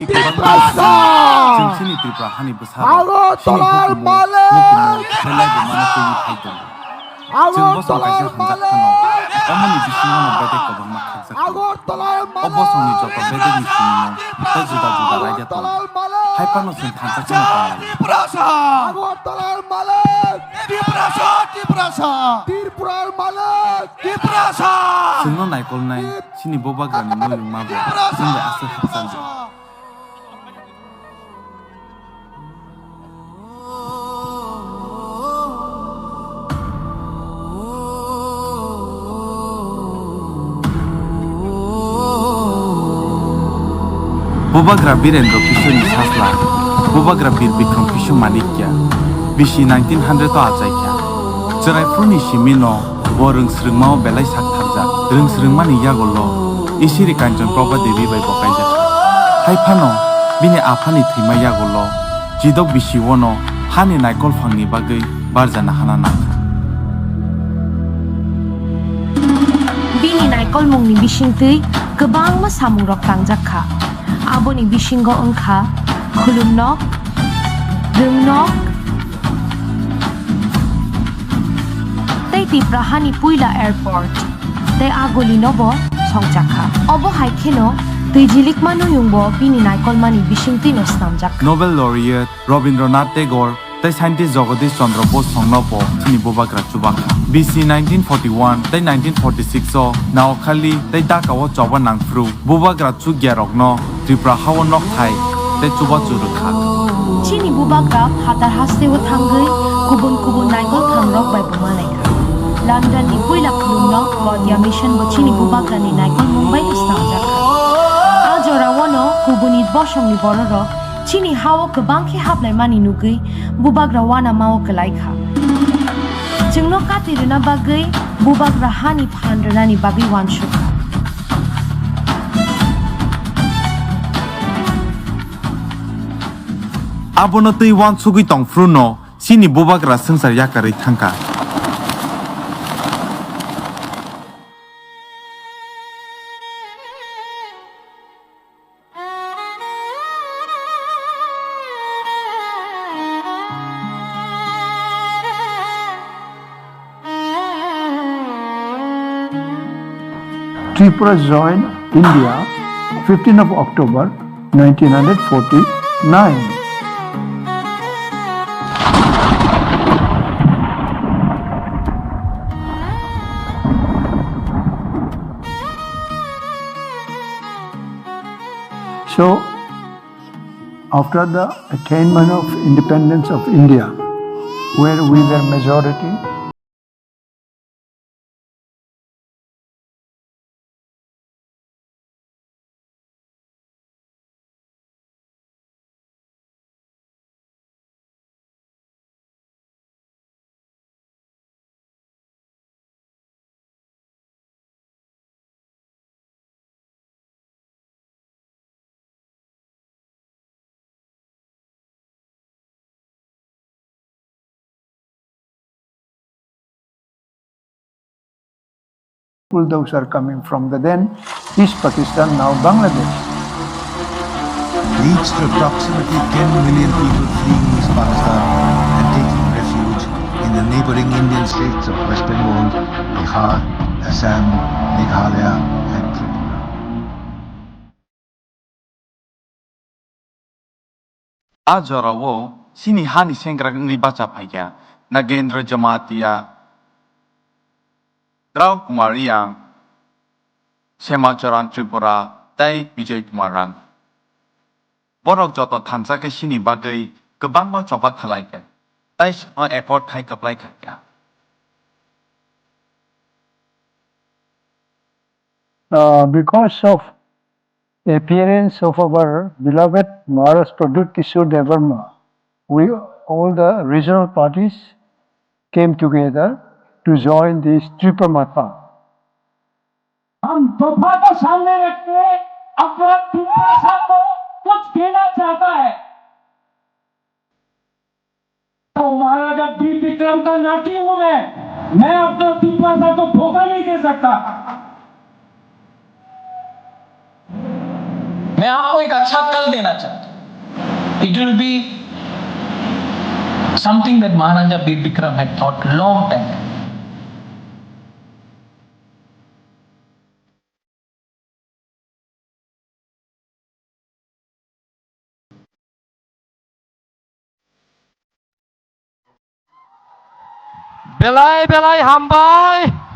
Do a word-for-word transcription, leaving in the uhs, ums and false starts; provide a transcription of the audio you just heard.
Tiprasa! Chwng chini Tripura hani bwsarok chini Agartala hukumu, malik! Mukumu belai bo mano twiwi phai tongo. Chwng bosong kaisa Agartala hamjak phano, malik! Omoni bisingo no bedek kwbangma khakjak tongo. Agartala O bosongni malik! Joto bedekni simi no tei juda juda raida tongo. Agartala malik! Hai phano chwng thansa kheno tonglai. Tiprasa! Agartala malik! Tiprasa! Tiprasa! Tripura malik! Tiprasa! Chwngno naikolnai chini bubagrani muyungma bo chwng bai aswk hakchal di. Bubagra Birendra Kishorni sajla, Bubagra Bir Bikram Kishore Manikya, bisi nineteen hundred o achaikha. Chwraiphurni simino bo rwngsrwngmao belai sak tharjak. Rwngsrwngmani yagulo Isiri Kanchan Prabha Devi bai bo kaijak. Hai phano bini aphani thwima yagulo chidok bisi-o no hani naikol phangni bagwi barjana hana nangkha. Bini naikolmungni bisingtwi kwbangma samungrok tangjak kha. Aboni bisingo wngkha khulumnok, rwngnok, tei Tipra hani puila airport tei a golino bo songchakha. Obo hai kheno twijilikma nuyungbo bini naikolmani bisingtwino snamjak kha. Nobel Laureate Rabindranath Tagore tei scientist Jagadish Chandra Bose songno bo chini bubagra chubakha. B C nineteen forty-one tei nineteen forty-six o Noakhali tei Dhaka o choba nangphru bubagra chukyarokno Tripura hao nokthai tei chubachu rwkha. Chini bubagra phatar hasteo thangwi kubun kubun naikol thangrok bai bo malaikha. London ni puila khulumnok Wadya Mission bo chini bubagrani naikolmung bai bo snamjakha. A jorao no kubuni bosongni bororok chini hao kwbang khe haplaimani nugwi bubagra uanamao kwlaikha. Chwngno kati rwna bagwi bubagra hani phan rwnani bagwi uansukha. Abono twi uansugwi tongphruno chini bubagra swngchar yakarwi thangkha. Tripura joined India, fifteenth of October, nineteen forty-nine. So, after the attainment of independence of India, where we were majority, Those are coming from the then East Pakistan, now Bangladesh. Reached approximately ten million people fleeing East Pakistan and taking refuge in the neighboring Indian states of West Bengal, Bihar, Assam, Meghalaya, and Tripura. A jorao chini hani sengkrak wngwi bacha phaikha Nagendra Jamatia, Rao Kumar Reang, Sema Charan Tripura tei Bijoy Kumar Reang. Borok joto thansa khe chini bagwi kwbangma choba khlai kha, tei chwngno effort khai kwplai kha kha. Uh, because of appearance of our beloved Maharaj Pradyut Kishore Debbarma, we, all the regional parties came together to join this Tripura Motha. हम तोहफा को सामने रख के अपना तिप्रासा को कुछ देना चाहता है। तो महाराजा बीर विक्रम का नाती हूं मैं, मैं अपना तिप्रासा को धोखा नहीं दे सकता। मैं आपको एक अच्छा कल देना चाहता हूँ। It will be something that Maharaja Bir Bikram had thought long time. Belai belai hambai.